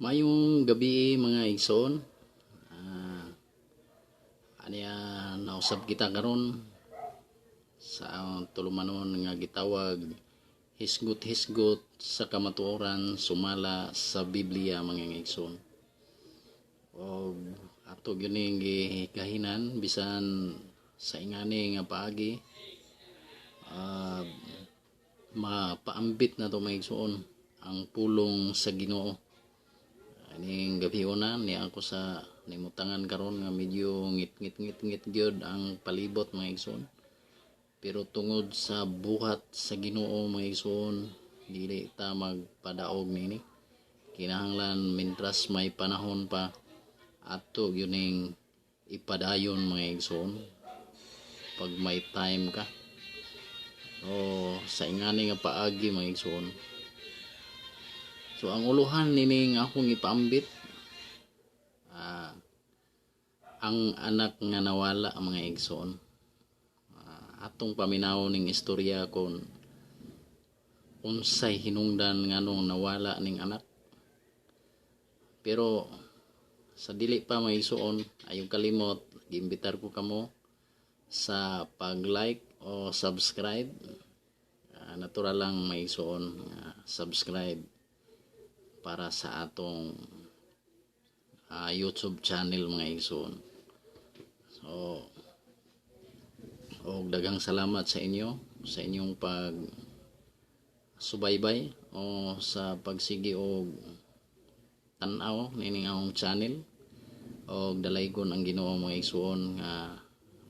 Maayong gabii, mga igsoon. Aniya nausab kita karon sa tulumanon nga gitawag "Hisgot-hisgot sa kamatuoran sumala sa Biblia", mga igsoon. Og ato gyud ning gigahinan bisan sa ingani nga paagi, mapaambit na to, mga igsoon, ang pulong sa Ginoo. Aning gabiuna ni ako sa nimutangan karon nga medyo ngit ngit ngit ngit gyud ang palibot, mga igsoon. Pero tungod sa buhat sa Ginoo, mga igsoon, dili ta magpadaog nini. Kinahanglan mintras may panahon pa, ato gyud ning ipadayon, mga igsoon, pag may time ka. O sa ingani nga paagi, mga igsoon. So ang uluhan nining akong ipaambit, "Ang anak nga nawala", mga igsoon. Atong paminaw ning istorya kon unsay hinungdan nganong nawala ning anak. Pero sa dili pa, mga igsoon, ayaw kalimot, giimbitar ko kamo sa pag-like o subscribe. Natural lang, mga igsoon, subscribe para sa atong YouTube channel, mga igsoon. So og daghang salamat sa inyo sa inyong pag subaybay o sa pagsigi og tan-aw nining akong channel og dalaygon ang Ginoo, mga igsoon, nga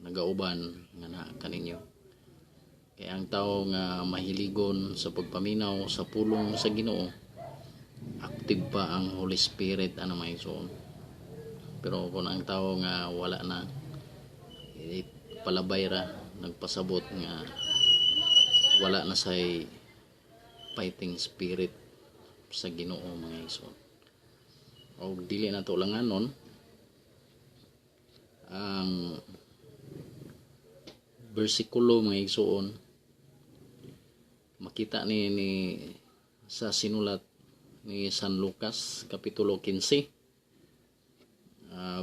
nagauban nga na kaninyo. Kay ang tao nga mahiligon sa pagpaminaw sa pulong sa Ginoo, active pa ang Holy Spirit ana, mga igsoon. Pero kung ang tao nga wala na, eh, palabay ra nagpasabot nga wala na say fighting spirit sa Ginoo, mga igsoon. Og dili na to langanon ang bersikulo, mga igsoon. Makita ni sa sinulat ni San Lucas kapitulo 15,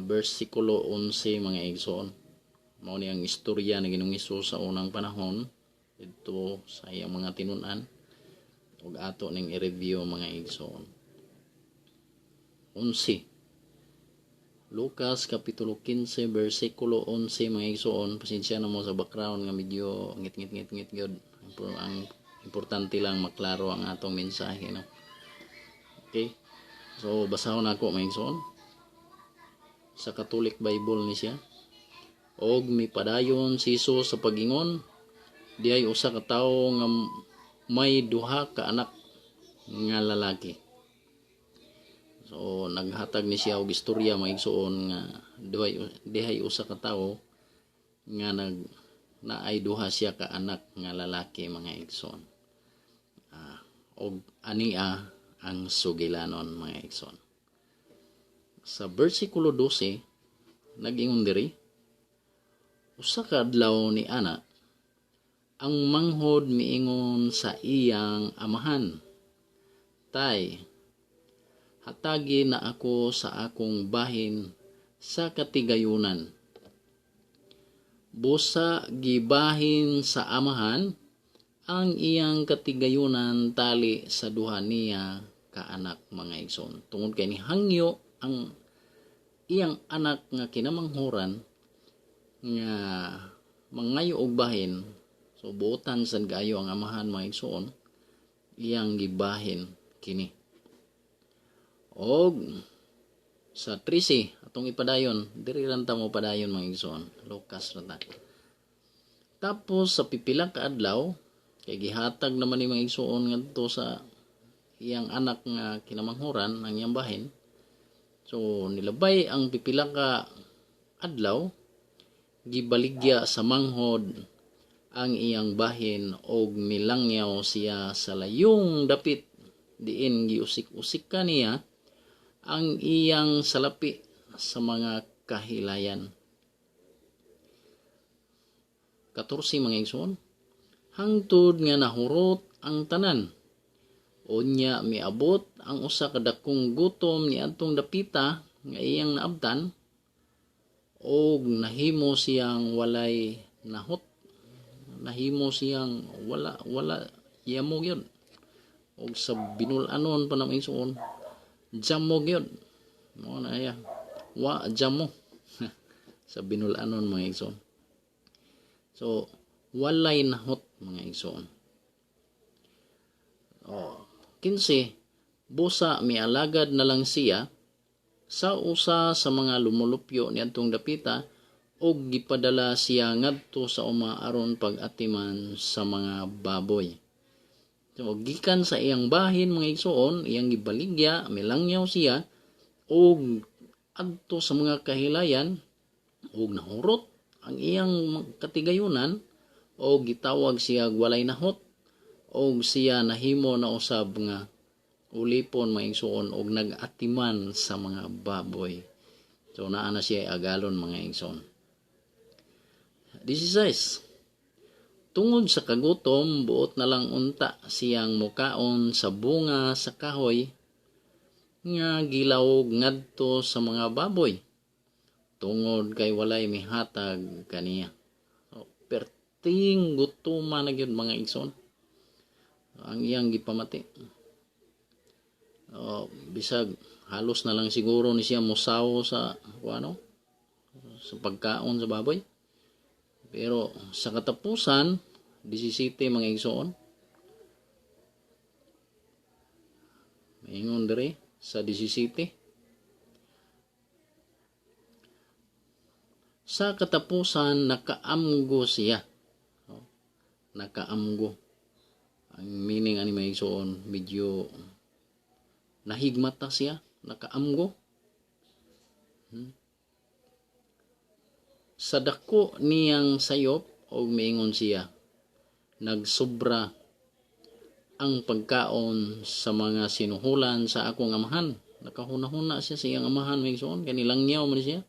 bersikulo 11, mga igsoon. Mao ni ang istorya ni Ginoong Hesus sa unang panahon didto sa iyang mga tinun-an ug ato ning i-review, mga igsoon. 11, Lucas kapitulo 15 bersikulo 11, mga igsoon. Pasensya na mo sa background nga medyo ngit ngit ngit ngit gyud. Ang importante lang maklaro ang atong mensahe, no? Okay, so basahon nako, mga igsoon. Sa Catholic Bible ni siya. Og mipadayon si Jesus sa pagingon, "Diay usa ka tawo nga may duha ka anak nga lalaki." So naghatag ni siya og istorya, mga igsoon, nga dihay usa ka tawo nga naay duha siya ka anak nga lalaki, mga igsoon. Og ania ang sugilanon, mga igsoon. Sa bersikulo 12 nag-ingon diri, "Usa ka adlaw ni ana, ang manghod miingon sa iyang amahan, 'Tay, hatagi na ako sa akong bahin sa katigayunan.' Busa gibahin sa amahan ang iyang katigayunan tali sa duha niya ka anak", mga igsoon. Tungod kay nihangyo ang iyang anak nga kinamanghuran nga mangayo og bahin, so buotan sad kaayo ang amahan, mga igsoon, iyang gibahin kini. Og sa 13 atong ipadayon, diri lang ta mo padayon, mga igsoon. Lucas ra ta. Tapos sa pipila ka adlaw, kay gihatag naman ni, mga igsoon, ngadto sa iyang anak nga kinamanghuran ang iyang bahin. So nilabay ang pipila ka adlaw, gibaligya sa manghod ang iyang bahin og milangyaw siya sa layong dapit diin giusik-usik kaniya ang iyang salapi sa mga kahilayan. 14, mga igsoon, hangtod nga nahurot ang tanan. Unya miabot ang usa ka dakong gutom niadtong dapita nga iyang naabtan og nahimo siyang walay nahot, nahimo siyang wala wala yamo gyud, og sa binul-anon pa na, igsoon, jamo gyud mo na iya, wa jamo sa binul-anon, mga igsoon. So walay nahot, mga igsoon. Oh, 15. Busa mialagad na lang siya sa usa sa mga lumulupyo niadtong dapita og gipadala siya ngadto sa uma aron pag-atiman sa mga baboy. So, gikan sa iyang bahin, mga igsoon, iyang gibaligya, milangyaw siya og adto sa mga kahilayan og nahurot ang iyang katigayunan og gitawag siya walay nahot og siya nahimo na usab nga ulipon, mga igsoon, og nag-atiman sa mga baboy. So naa na siya agalon, mga igsoon. 16. Tungod sa kagutom, buot na lang unta siyang mukaon sa bunga sa kahoy nga gilawog ngadto sa mga baboy tungod kay walay mihatag kaniya. So, perting gutuma na gyud, mga igsoon, ang iyang gipamati. Oh, bisag halos na lang siguro ni siya musaw sa ano, sa pagkaon sa baboy. Pero sa katapusan, 17, mga igsoon, maingon diri sa 17. Sa katapusan, nakaamgo siya. Oh, nakaamgo. Ang meaning ani, mga igsoon, medyo nahigmata siya, nakaamgo. Sa dako niyang sayop og miingon siya, "Nagsobra ang pagkaon sa mga sinuhulan sa akong amahan." Nakahuna-huna siya sa iyang amahan, mga igsoon, kanilangyaw man siya.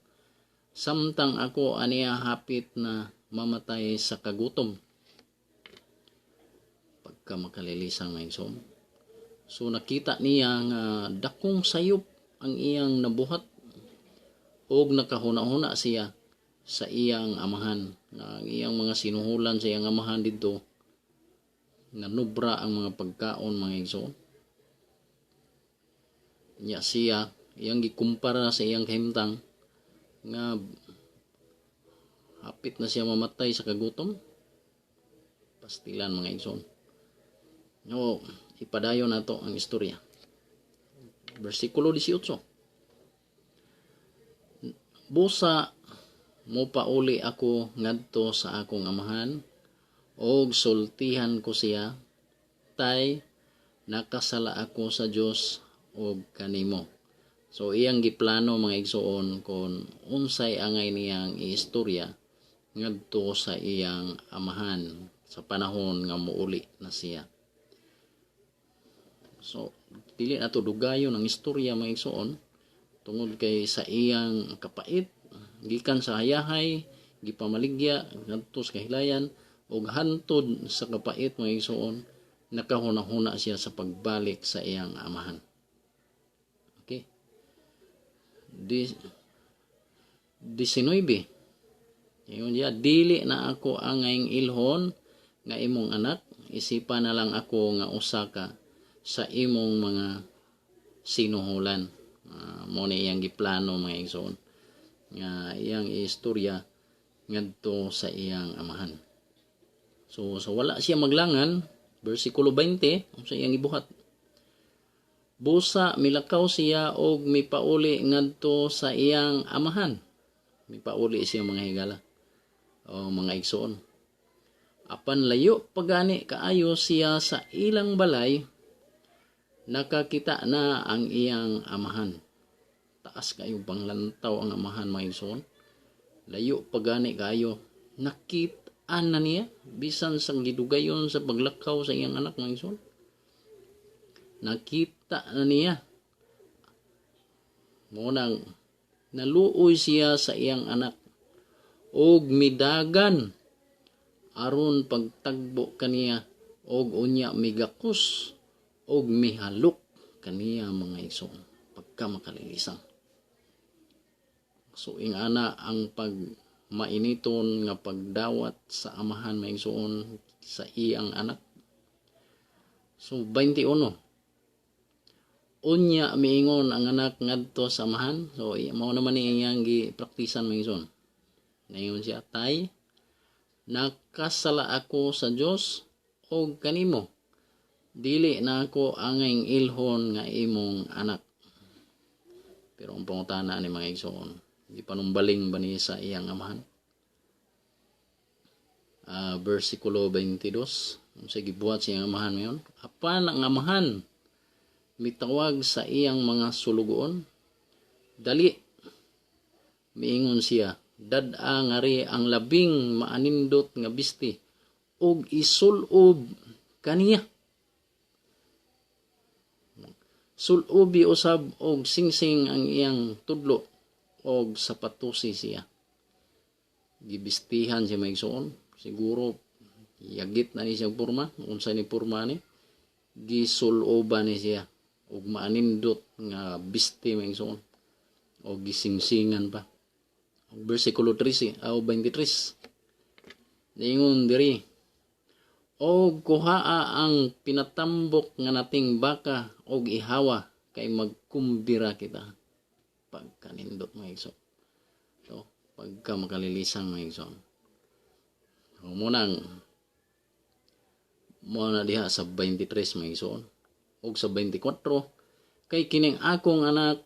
"Samtang ako aniya hapit na mamatay sa kagutom." Pagka makalilisang, mga igsoon. So nakita niya nga dakong sayop ang iyang nabuhat og nakahuna-huna siya sa iyang amahan, nga ang iyang mga sinuhulan sa iyang amahan didto nanubra ang mga pagkaon, mga igsoon. Nya siya iyang gikumpara sa iyang kahimtang nga hapit na siya mamatay sa kagutom. Pastilan, mga igsoon. No, ipadayon nato ang istorya. Versikulo 18. "Busa mo pauli ako ngadto sa akong amahan og sultihan ko siya, 'Tay, nakasala ako sa Dios og kanimo.'" So iyang giplano, mga igsoon, kon unsay angay niyang iistorya ngadto sa iyang amahan sa panahon nga muuli na siya. So dili nato dugayon ang istorya, mga igsoon, tungod kay sa iyang kapait gikan sa hayahay, gipamaligya ngadto sa kahilayan, ug hantod sa kapait, mga igsoon, nakahuna-huna siya sa pagbalik sa iyang amahan. Okay. 19. Ingon niya, "Dili na ako angayng ilhon nga imong anak, isipa na lang ako nga usa ka sa imong mga sinuhulan." Mo ni iyang giplano, mga igsoon, nga iyang istorya ngadto sa iyang amahan. So sa wala siya maglangan, versikulo 20, unsa iyang gibuhat? Busa milakaw siya og mipauli ngadto sa iyang amahan. Mipauli siya, mga higala o mga igsoon. Apan layo pagani kaayo siya sa ilang balay, nakakita na ang iyang amahan. Taas kayo panglantaw ang amahan, mga igsoon. Layo pagani kayo, nakit-an na niya bisan sa gidugayon sa paglakaw sa iyang anak, mga igsoon. Nakita na niya. Mo nang naluoy siya sa iyang anak og midagan aron pagtagbo kaniya og unya migakos Og mihalok kaniya, mga igsoon, pagka makalilisang. So ingana ang pag mainiton nga pagdawat sa amahan, mga igsoon, sa iyang anak. So 21. Unya miingon ang anak ngadto sa amahan. So mao naman ni iyang gipraktisan, mga igsoon. Ningon siya, "Tay, nakasala ako sa Dios og kanimo. Dili na ako angay ilhon nga imong anak." Pero ang pangutana ni, mga igsoon, gipanumbaling ba ni sa iyang amahan? Versikulo 22, unsa gibuhat sa iyang amahan ngayon? Apan ang amahan mitawag sa iyang mga sulugoon. "Dali," miingon siya, "dad-a ngari ang labing maanindot nga bisti ug isulob kaniya. Sulobi usab og singsing ang iyang tudlo og sapatusi siya." Gibistihan siya, mga igsoon. Siguro yagit na ni siya porma, unsa ni porma ni. Gisuloban ni siya og maanindot nga bisti, mga igsoon. Og gisingsingan pa. Og versikulo 13 o 23. Ningon diri, "Og kuhaa ang pinatambok nga nating baka og ihawa kay magkumbira kita." Pagkanindot, mga igsoon. So, pagka makalilisang, mga igsoon. So, munang mo na diha sa 23, mga igsoon. Og sa 24, "Kay kining akong anak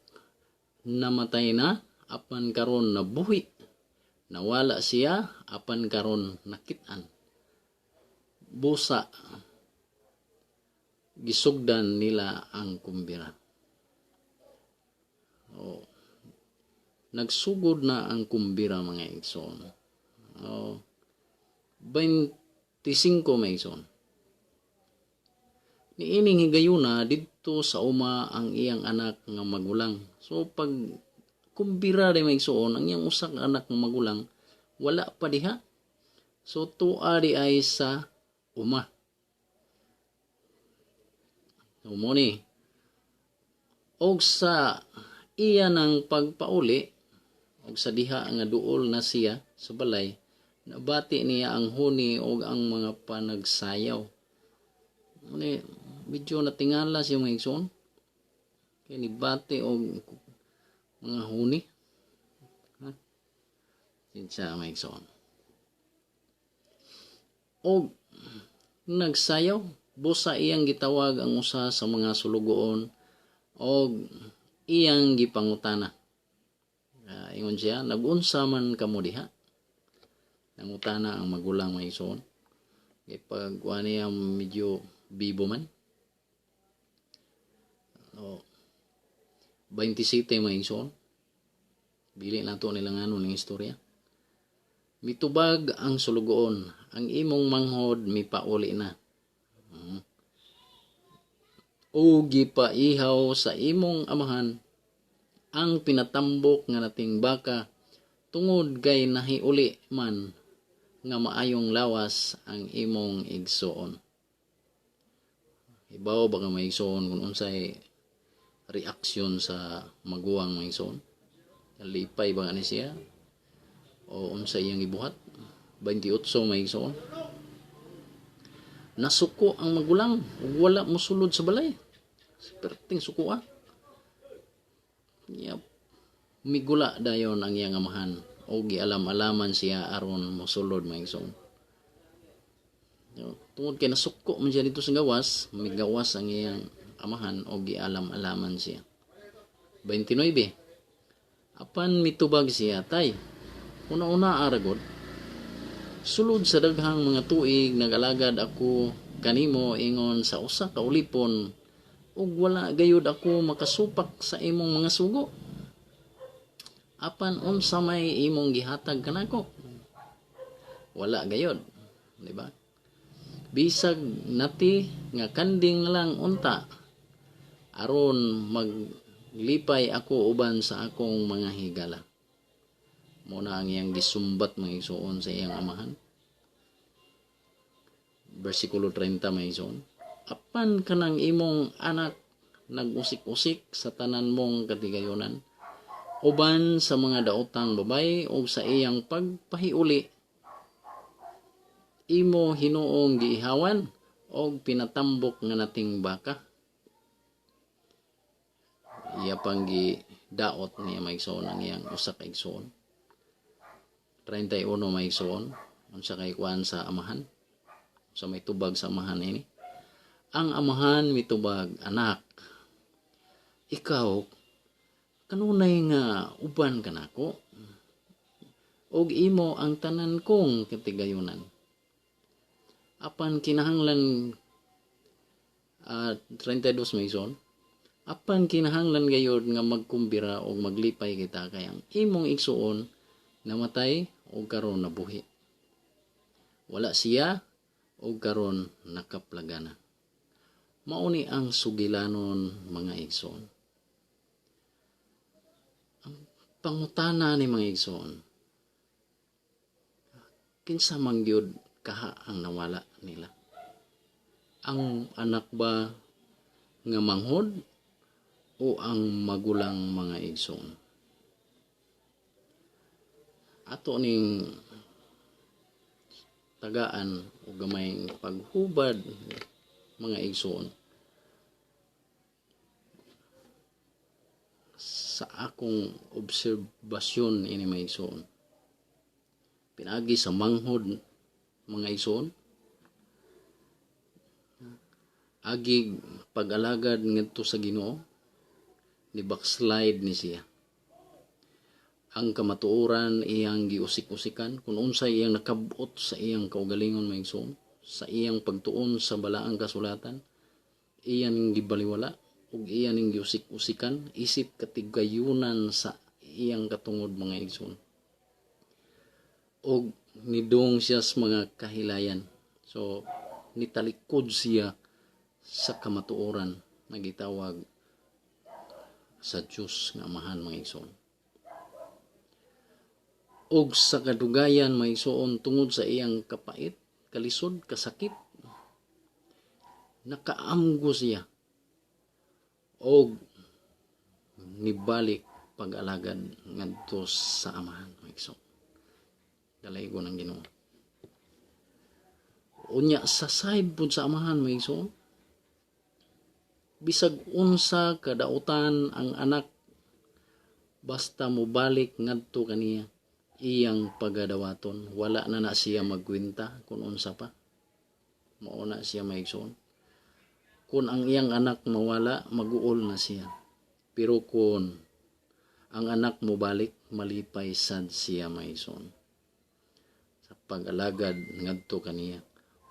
namatay na apan karon nabuhi. Nawala siya apan karon nakit-an." Busa gisugdan nila ang kumbira. Oh. Nagsugod na ang kumbira, mga igsoon. Oh. 25, mga igsoon. Niining higayuna, didto sa uma ang iyang anak nga magulang. So pag kumbira di, mga igsoon, ang iyang usa ka anak nga magulang wala pa diha. So tua di ay sa uma. So mo ni og sa iya ng pagpauli og sa diha nga duol na siya sa balay, nabati niya ang huni og ang mga panagsayaw. Muni medyo natingala siya, mga igsoon. Kay nibati og mga huni. Ha? Sinsya, mga igsoon. Og nagsayaw, busa iyang gitawag ang usa sa mga sulugoon og iyang gipangutana. Ingon siya, "Nagunsa man kamo diha?" Nangutana ang magulang, mga igsoon. Kay pag kuha niya medyo bibo man. O, 27, mga igsoon. Bili na to nila ngano ning istorya. Mitubag ang sulugoon, "Ang imong manghod mipauli na. O gipaihaw sa imong amahan ang pinatambok nga nating baka tungod kay nahiuli man nga maayong lawas ang imong igsoon." Ibaw ba ka, mga igsoon, kung unsay reaksyon sa maguwang, mga igsoon? Lipay ba ni siya? O unsa iyang ibuhat? 28, mga igsoon. Nasuko ang magulang ug wala mosulod sa balay. Perting suko ah. Yep. Migula dayon ang iyang amahan o gialam-alaman siya aron mosulod, mga igsoon. Tungod kay nasuko man siya dito sa gawas, migawas ang iyang amahan o gialam-alaman siya. 29. Apan mitubag siya, "Tay, una-una aragod. Sulod sa daghang mga tuig nagalagad ako kanimo ingon sa usa ka ulipon ug wala gayud ako makasupak sa imong mga sugo. Apan unsa may imong gihatag kanako? Wala gayud, di ba? Bisag nati nga kanding na lang unta aron maglipay ako uban sa akong mga higala." Mo na ang iyang gisumbat, mga igsoon, sa iyang amahan. Versikulo 30, mga igsoon. Apan kanang imong anak nag-usik-usik sa tanan mong katigayonan uban sa mga daotang babay, ug sa iyang pagpahiuli imo hinuong giihawan og pinatambok nga nating baka." Iya pang gidaot niya, mga igsoon, ang iyang usa ka igsoon. 31, mga igsoon, unsa kay kuan sa amahan, sa may tubag sa amahan ini? Ang amahan mitubag, "Anak, ikaw kanunay nga uban kanako ug imo ang tanan kong katigayunan." Apan kinahanglan, 32, mga igsoon, apan kinahanglan gayud nga magkumbira og maglipay kita kay ang imong igsuon namatay og karon nabuhi. Wala siya og karon nakaplagana. Mao ni ang sugilanon, mga igsoon. Ang pangutana ni, mga igsoon, kinsa man gyud kaha ang nawala nila? Ang anak ba nga manghod o ang magulang, mga igsoon? Ato ning tagaan o gamayng paghubad, mga igsoon, sa akong obserbasyon ini, mga igsoon, pinaagi sa manghod, mga igsoon, agig pag-alagad ngadto sa Ginoo, ni backslide ni siya. Ang kamatuoran iyang giusik-usikan. Kung unsay iyang nakabot sa iyang kaugalingon, mga igsoon, sa iyang pagtuon sa balaang kasulatan, iyang gibaliwala ug iya ning giusik-usikan isip katigayunan sa iyang katungod, mga igsoon, og nidung siya sa mga kahilayan. So nitalikod siya sa kamatuoran nga gitawag sa Dios nga Amahan, mga igsoon. Og sa kadugayan, mga igsoon, tungod sa iyang kapait, kalisod, kasakit, nakaamgo siya og nibalik pag-alagad ngadto sa Amahan, mga igsoon. Dalaygon ang Ginoo. Unya sa side pud sa Amahan, mga igsoon, bisag unsa kadautan ang anak, basta mobalik ngadto kaniya, iyang pagadawaton. Wala na na siya magkwenta kung unsa pa. Mao na siya, mga igsoon. Kung ang iyang anak mawala, maguol na siya. Pero kung ang anak mobalik, malipay sad siya, mga igsoon, sa pag-alagad ngadto kaniya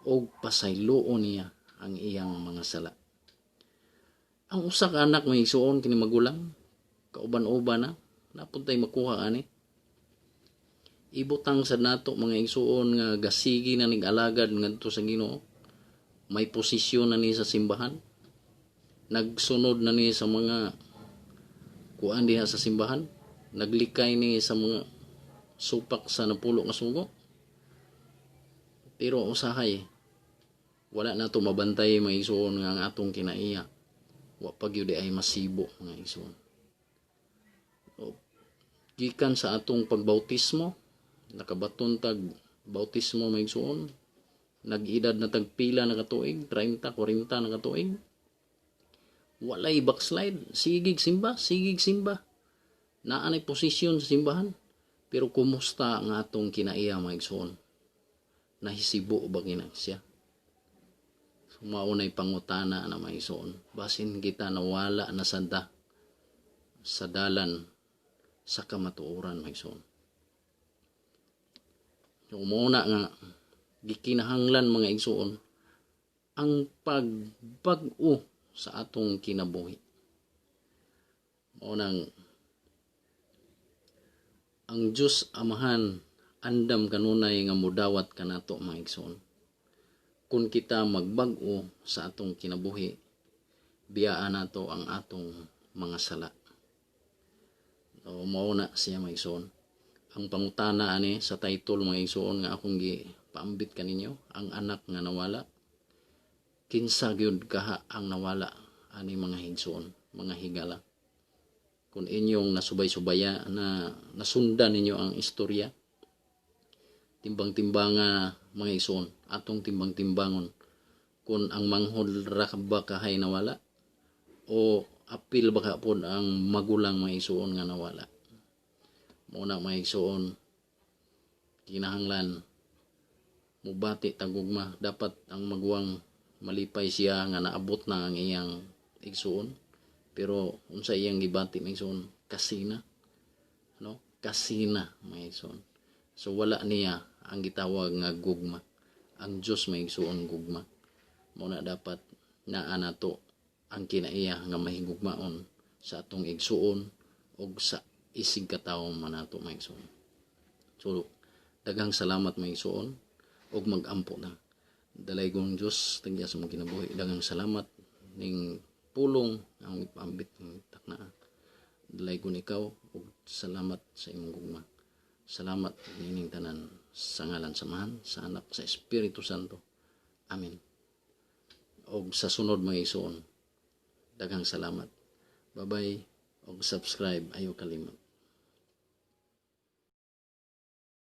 og pasayloon niya ang iyang mga sala. Ang usa ka anak, mga igsoon, kini magulang kauban-uban na napuntay makuha ani. Ibutang sa nato, mga igsoon, nga gasigi na nig alagad ngadto sa Ginoo, may posisyon na ni sa simbahan, nagsunod na ni sa mga kuan diha sa simbahan, naglikay ni sa mga supak sa napulo nga sugo, pero usahay wala na to mabantay, mga igsoon, nga ang atong kinaiya wa pa gyud ay masibo, mga igsoon. So, gikan sa atong pagbautismo, nakabaton tag bautismo, mga igsoon, nag-edad na tag pila na katuig, 30, 40 na katuig, walay backslide, sigig simba, sigig simba, naa nay posisyon sa simbahan, pero kumusta ang atong kinaiya, mga igsoon? Nahisibo ba kina siya? So, mao nay pangutana na, mga igsoon. Basin kita nawala na sa dalan sa kamatuoran, mga igsoon. So, mao na nga gikinahanglan, mga igsoon, ang pagbag-o sa atong kinabuhi. Mao nang ang Dios Amahan andam kanunay nga mudawat kanato, mga igsoon, kung kita magbag-o sa atong kinabuhi, biyaan nato ang atong mga sala. So, mao na siya, mga igsoon. Ang pangutana ani sa title, mga igsoon, nga akong gi paambit kaninyo, ang anak nga nawala. Kinsa gyud kaha ang nawala ani, mga higsuon, mga higala? Kung inyong nasubay-subaya na nasundan ninyo ang istorya, timbang-timbanga, mga igsuon, atong timbang-timbangon kung ang manghod ra ba kahay nawala o apil ba ka pod ang magulang, mga igsuon, nga nawala. Mao na, mga igsuon, kinahanglan mubati tag gugma. Dapat ang maguwang malipay siya nga naabot na ang iyang igsuon, pero unsa iyang gibati, mga igsuon? Kasina, no? Kasina, mga igsuon. So wala niya ang gitawag nga gugma. Ang Dios, mga igsuon, gugma. Mao na dapat naa nato ang kinaiya nga mahigugmaon sa atong igsuon ug sa isig katawo man nato, mga igsuon. So daghang salamat, mga igsuon, ug mag-ampo na. Dalaygong Dios, tagya sa mga kinabuhi, daghang salamat ning pulong ang ipambit ng taknaa. Dalaygon ikaw ug salamat sa imong gugma. Salamat niining tanan sa ngalan sa Amahan, sa Anak, sa Espiritu Santo. Amen. Og sa sunod, mga igsuon, daghang salamat. Bye-bye ug subscribe, ayo kalimot.